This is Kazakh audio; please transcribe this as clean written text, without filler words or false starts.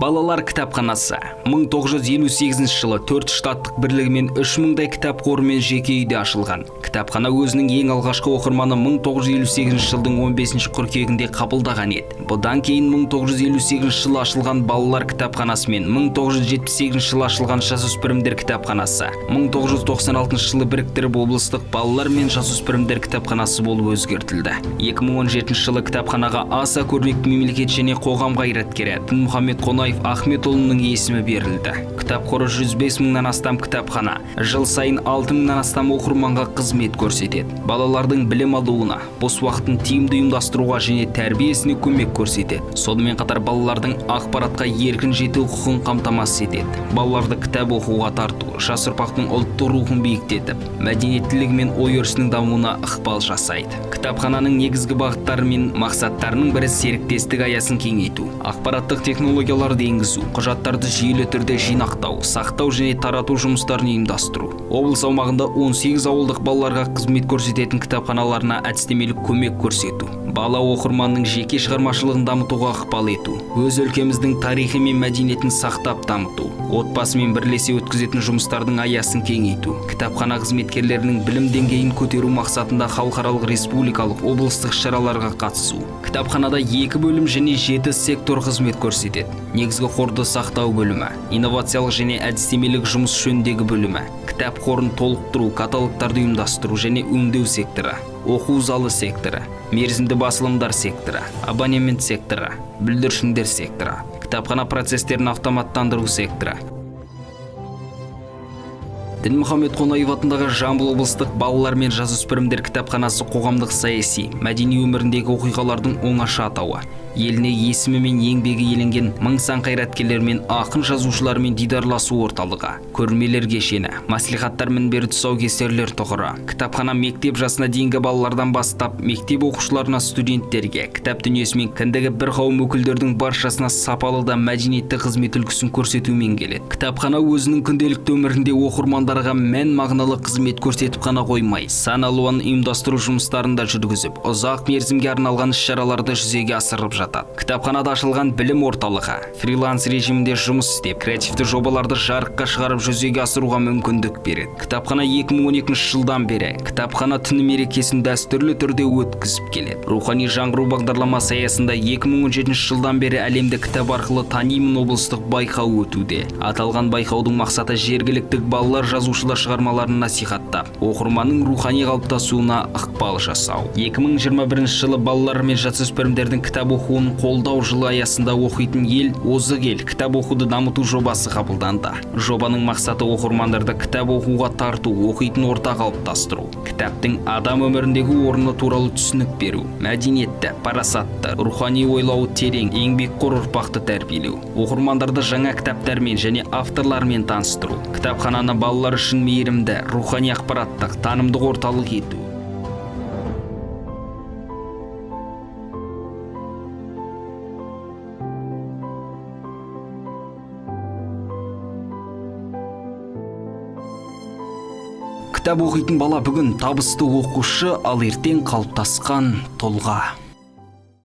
Балалар кітапханасы 1958 жылы төрт штаттық бірлігімен 3000-дай кітап қорымен жеке үйде ашылған. Кітапхана өзінің ең алғашқы оқырманы 1958 жылдың 15 қыркүйегінде қабылдаған еді. Бұдан кейін 1958 жылы ашылған балалар кітапханасы мен 1978 жылы ашылған жасөспірімдер кітапханасы 1996 жылы біріктіріп, облыстық балалар мен жасөспірімдер кітапханасы болып өзгертілді. 2017 жылы кітапханаға аса көрнекті мемлекет және қоғам қайраткері Дінмұхамед Қонаев Ахметұлының есімі берілді. Кітап қоры 105 мыңнан астам кітапхана, жыл сайын 6 мыңнан астам оқырманға қызмет көрсетеді. Балалардың білім алуына, бос уақытын тиімді ұйымдастыруға және тәрбиесіне көмек көрсетеді. Сонымен қатар балалардың ақпаратқа еркін жету құқығын қамтамасыз етеді. Балаларды кітап оқуға тарту, жас ұрпақтың ұлттық рухын биіктетіп, мәдениеттілігі мен ой өрісінің дамуына ықпал жасайды. Кітапхананың негізгі бағыттары мен мақсаттарының бірі — серіктестік аясын кеңейту, ақпараттық технологияларды енгізу, құжаттарды жүйелі түрде жинақтау, сақтау және тарату жұмыстарын ұйымдастыру. Облыс аумағында 18 ауылдық балаларға қызмет көрсететін кітапханаларына әдістемелік көмек көрсету, бала оқырманның жеке шығармашылығын дамытуға ықпал ету, өз өлкеміздің тарихы мен мәдениетін сақтап дамыту, отбасымен бірлесе өткізетін жұмыстардың аясын кеңейту, кітапхана қызметкерлерінің білім деңгейін көтеру мақсатында халықаралық, республикалық, облыстық шараларға қатысу. Кітапханада екі бөлім және жеті сектор қызмет көрсетеді: негізгі қорды сақтау бөлімі, инновациялық және әдістемелік жұмыс жөніндегі бөлімі, кітап қорын толықтыру, каталогтарды ұйымдастыру және өңдеу секторы, оқу залы секторы, мерзімді басылымдар секторы, абонемент секторы, бүлдіршіндер секторы, кітапхана процестерін автоматтандыру секторы. Дінмұхамед Қонаев атындағы Жамбыл облыстық балалар мен жасөспірімдер кітапханасы — қоғамдық, саяси, мәдени өміріндегі оқиғалардың оңаша атауы. Еліне есімі мен еңбегі еленген мың сан қайраткерлер мен ақын жазушылармен дидарласу орталығы, көрмелер кешені, мәслихаттар мінбері, тұсаукесерлер тұғыры. Кітапхана мектеп жасына дейінгі балалардан бастап мектеп оқушыларына, студенттерге, кітап дүниесімен кіндігі бір қауым өкілдердің баршасына сапалы да мәдениетті қызмет үлгісін көрсетумен келеді. Кітапхана өзінің күнделікті өмірінде оқырмандарға мән мағыналы қызмет көрсетіп қана қоймай, сан алуан ұйымдастыру жұмыстарын да жүргізіп, ұзақ мерзімге арналған іс шараларды жүзеге асырып жатады. Кітапханада ашылған білім орталығы фриланс режимінде жұмыс істеп, креативті жобаларды жарыққа шығарып, жүзеге асыруға мүмкіндік береді. Кітапхана 2012 жылдан бері кітапхана түні мерекесін дәстүрлі түрде өткізіп келеді. Рухани жаңғыру бағдарламасы аясында 2017 жылдан бері «Әлемді кітап арқылы танимын» облыстық байқауы өтуде. Аталған байқаудың мақсаты — жергілікті балалар жазушылар шығармаларын насихаттап, оқырманның рухани қалыптасуына ықпал жасау. 2021 жылы балалар мен жасөспірімдердің кітап оқуын қолдау жылы аясында «Оқитын ел — озық ел» кітап оқуды дамыту жобасы қабылданды. Жобаның мақсаты — оқырмандарды кітап оқуға тарту, оқитын орта қалыптастыру, кітаптың адам өміріндегі орны туралы түсінік беру, мәдениетті, парасатты, рухани ойлауы терең, еңбекқор ұрпақты тәрбиелеу, оқырмандарды жаңа кітаптармен және авторлармен таныстыру, кітапхананы балалар үшін мейірімді, рухани, ақпараттық, танымдық орталық ету. Кітап оқитын бала бүгін табысты оқушы, ал ертең қалыптасқан тұлға.